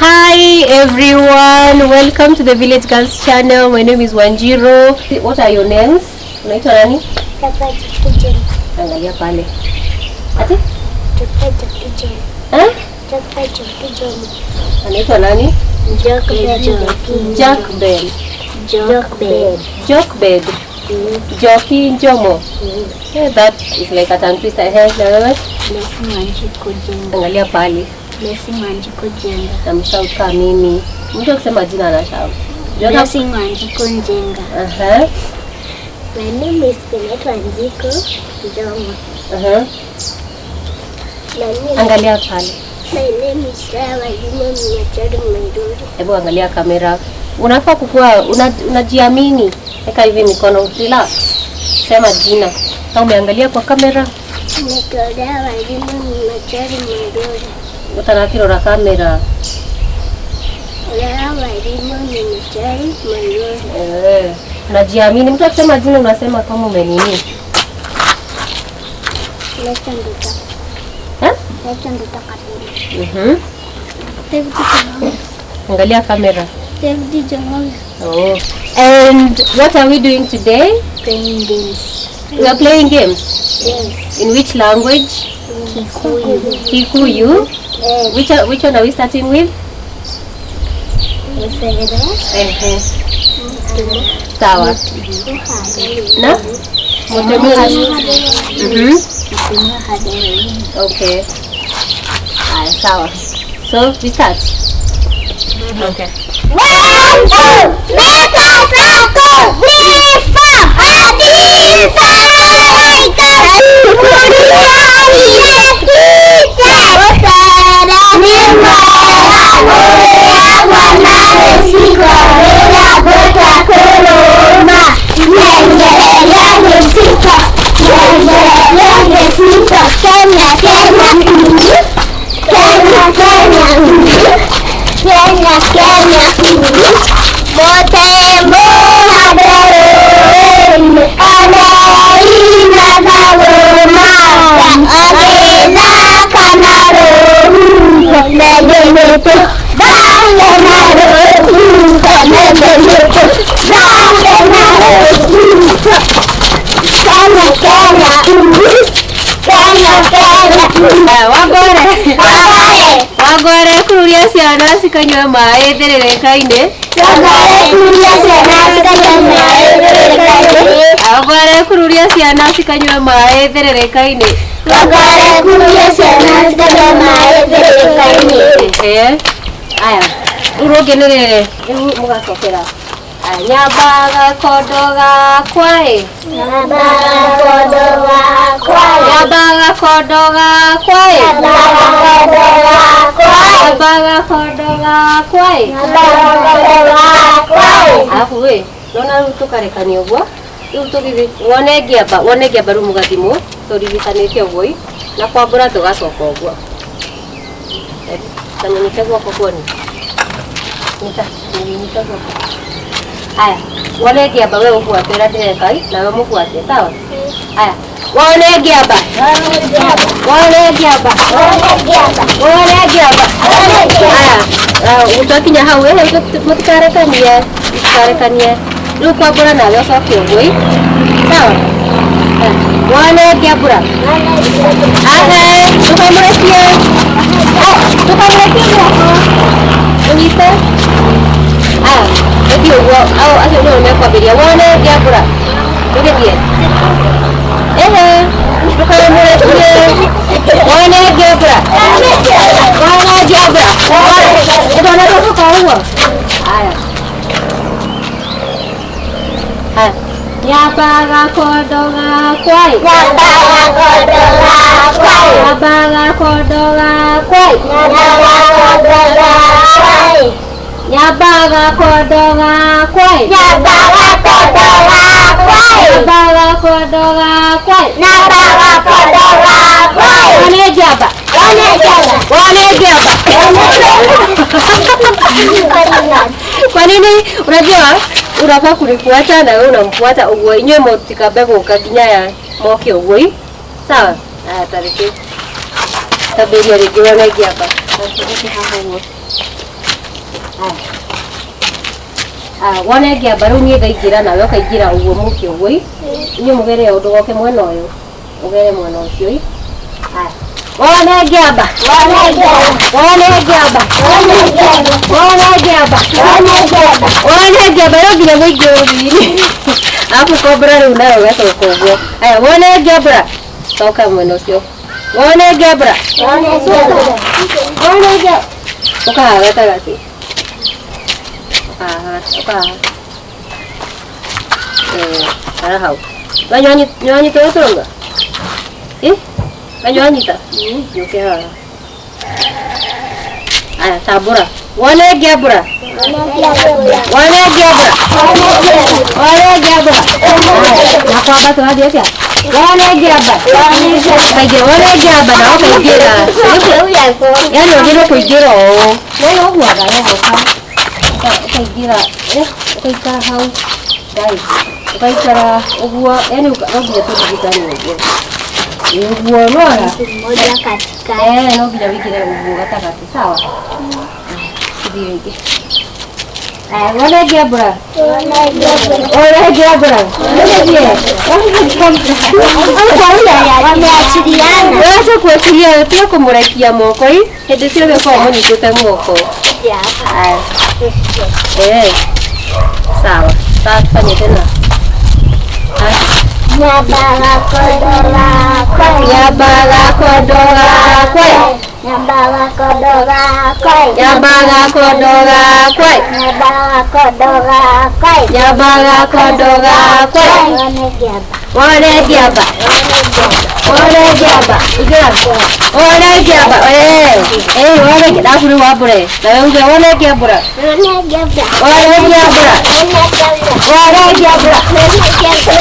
Hi everyone, welcome to the Village Girls channel. My name is Wanjiru. What are your names? Unaitwa nani? Angalia pale. Ati? Eh? Anaitwa nani? Jack Bell. Jock Bed. Joki Njomo. Yeah, that is like a tongue twister. Eh, na wewe? Angalia pale. Namshout kama mimi. Mtu akisema jina anashout. Blessing Wanjiku Njenga. Aha. My name is Penet Wanjiku Njomo. Aha. My name, Angalia pale. my name is Sarah Wajuma Machari Mairuri. Hebu angalia kamera. Unafaa kukua unajiamini. Weka hivi mikono, relax. Sema jina. Kama umeangalia kwa kamera, Naitwa Wajuma Machari Mairuri. utanakirora kamera. Sarah Wajuma Machari Mairuri. Eh, unajiamini. Mtu akisema jina unasema kama umenini. Naitwa Nduta. Eh? Naitwa Nduta Kapili. Mhm. David Joroge. Angalia kamera. David Joroge. Oh. And what are we doing today? Playing games. We are playing games. Yes. In which language? Kikuyu. Kikuyu. Yes. Which one are we starting with? Ehe. Sawa. Na? Mutemi. Mhm. Okay. Haya, sawa. So, we start. Okay. One, two, make a circle, we form a Kenya, Kenya, Kenya, Kenya, Kenya, Kenya, Motemo hadere, ane ina galoma, ane na kanaro, negeneto, dangenaro, negeneto, dangenaro, Kenya, Kenya, Kenya, Kenya, Haya, wagore. Wagore. Wagore kururia ciana cikanyue maĩ thĩrĩrĩka-inĩ. Wagore kururia ciana cikanyue maĩ thĩrĩrĩka-inĩ. Wagore kururia ciana cikanyue maĩ thĩrĩrĩka-inĩ. Wagore kururia ciana cikanyue maĩ thĩrĩrĩka-inĩ. Ehe. Aya, rĩu rũngĩ nĩ rĩrĩ. Rĩu mũgacokera. Aya, nyambaga kondo gakwa ĩ. Nyambaga kondo gakwa ĩ. Nyambaga kondo gakwa ĩ. Nyambaga kondo gakwa ĩ. Nyambaga kondo gakwa ĩ. Nyambaga kondo gakwa ĩ. Alafu we, nona rĩu tũkarekania ũguo. Rĩu tũgĩthiĩ wone ngĩamba, wone ngĩamba rĩu mũgathimwo tũrigicanĩte ũguo ĩ, na kwambũra tũgacoka ũguo. Tanyanyite guoko kuoni. Nyita, nyita guoko. Aya, wone ngĩamba we ũbuate ũrĩa ndĩreka ĩ, nawe mũbuate, sawa? Aya, wone ngĩamba. Wone ngĩamba. Wone ngĩamba. Aya, twakinya hau ĩ, mũtikarekanie, mũtikarekanie. Rĩu kwambũra nawe ũcoke ũguo ĩ, sawa? Aya, wone ngĩambũra. Ahe, ndũkamũrekie. Ndũkamũrekie guoko. Ũnyite. Aya, ĩthiĩ ũguo, au acio nĩo mekwambĩrĩria. Wone ngĩambũra. Tũgĩthiĩ. Ehe, ndũkamũrekie. Wone ngĩambũra. Wone ngĩambũra. Ndona tũcoka ũguo. Aya. Aya. Nyambaga kondo gakwa ĩ. Nyambaga kondo gakwa ĩ. Nyambaga kondo gakwa ĩ. Nyambaga kondo gakwa ĩ. Nyambaga kondo gakwa ĩ. Nyambaga kondo gakwa ĩ. Nyambaga kondo gakwa ĩ. Nyambaga kondo gakwa ĩ. Wone njamba. Wone njamba. Wone njamba. Kwa nini unajua unafaa kunifuata na wewe unamfuata ũguo inyuĩ mũtikambe gũka nginya ya moke ũguo ĩ. Sawa? Haya, tarĩki. Tambĩria rĩngĩ wone ngĩamba. Haha ũguo. Aya. Wone ngĩamba rĩu niĩ ngaingĩra nawe ũkaingĩra ũguo mũke ũguo ĩ. Inyuĩ mũgere ũndũ woke mwena ũyũ. Ũgere mwena ũcio ĩ. Aya. Wone ngĩamba. Wone ngĩamba. Wone ngĩamba. Wone ngĩamba rĩu nginya mũingĩ ũthiĩ. Alafu kobra rĩu nayo ũgacoka ũguo. Aya, wone ngĩambũra. Coka mwena ũcio. Wone ngĩambũra. Wone ngĩambũra. Ũkahaha gatagatĩ. Ũkahaha, ũkahaha. Eh, ara hau. Nĩwanyita ũrĩa tũrauga? Ĩ? Nĩwanyita? Yũke haha. Aya, tambũra. Wone ngĩambũra. Wone ngĩambũra. Wone ngĩambũra. Aya, na kwamba tũrathiĩ atĩa? Wone ngĩamba. Ũkaingĩra, wone ngĩamba na ũkaingĩra. Yaani wagĩrĩirwo kũingĩra ũũ. Wona ũguo agarogoka. Ũkaingĩra, ũgaikara hau. Ngai. Ũgaikara ũguo, yaani no nginya tũrigitane ũguo. Ũguo nĩwona? Mmoja katikati. Eh, no nginya wĩingĩre ũguo gatagatĩ, sawa? Tũthiĩ rĩngĩ. Aya, wone ngĩambũra. Wone ngĩambũra. Wameachiliana. Wacha kuachilia, pia kũmũrekia moko ĩ. Hĩndĩ ciothe ũkoragwo mũnyitĩte moko. Aya. Eh. Sawa. Sawa, tufanye tena. Aya. Nyabaga kodoga koi. Nyambaga kondoga kwe. Nyabaga kodoga koi. Nyambaga kondoga kwe. Nyabaga kodoga koi. Nyambaga kondoga kwe. Wone ngĩamba. Wone ngĩamba. Wone ngĩamba. Ingĩra. Wone ngĩamba. Eh. Eh, wone ngĩamba. Alafu rĩu wambũre. Nawe uge wone ngĩambũra. Wone ngĩamba. Wone ngĩambũra. Wone ngĩamba. Wone ngĩambũra. Wone ngĩamba.